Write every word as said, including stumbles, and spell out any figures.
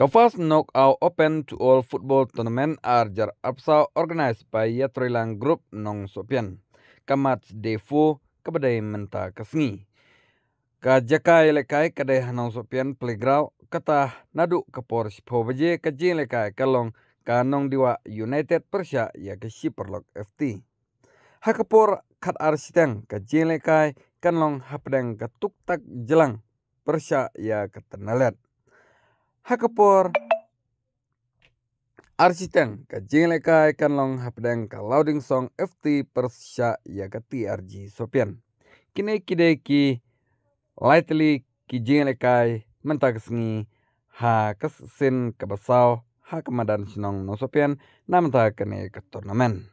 Ka First Knockout Open to All Football Tournament ar hajar arphew saw, organized by Yatroilang Group Nongsohpian, ka mat Day four kaba dei mynta ka sngi. Ka jaka ïalehkai ka dei ha Nongsohpian Playground, kata naduh ka por shiphew baje ka jingïalehkai ka long ka Nongdiwah United pyrshah ïa ka Shipperlok F T. Ha ka por khatar shiteng ka jingïalehkai kan long hapdeng ka Tuktak Jlang pyrshah ïa ka Tnaled. Ha ka por ar shiteng ka jingïalehkai kan long hapdeng ka Laudingsong F T pyrshah ïa ka T R G Sohpian. Kine ki dei ki lai tylli ki jingïalehkai mynta ka sngi ha ka sien kaba saw ha ka madan shnong Nongsohpian na mynta kane ka tournament.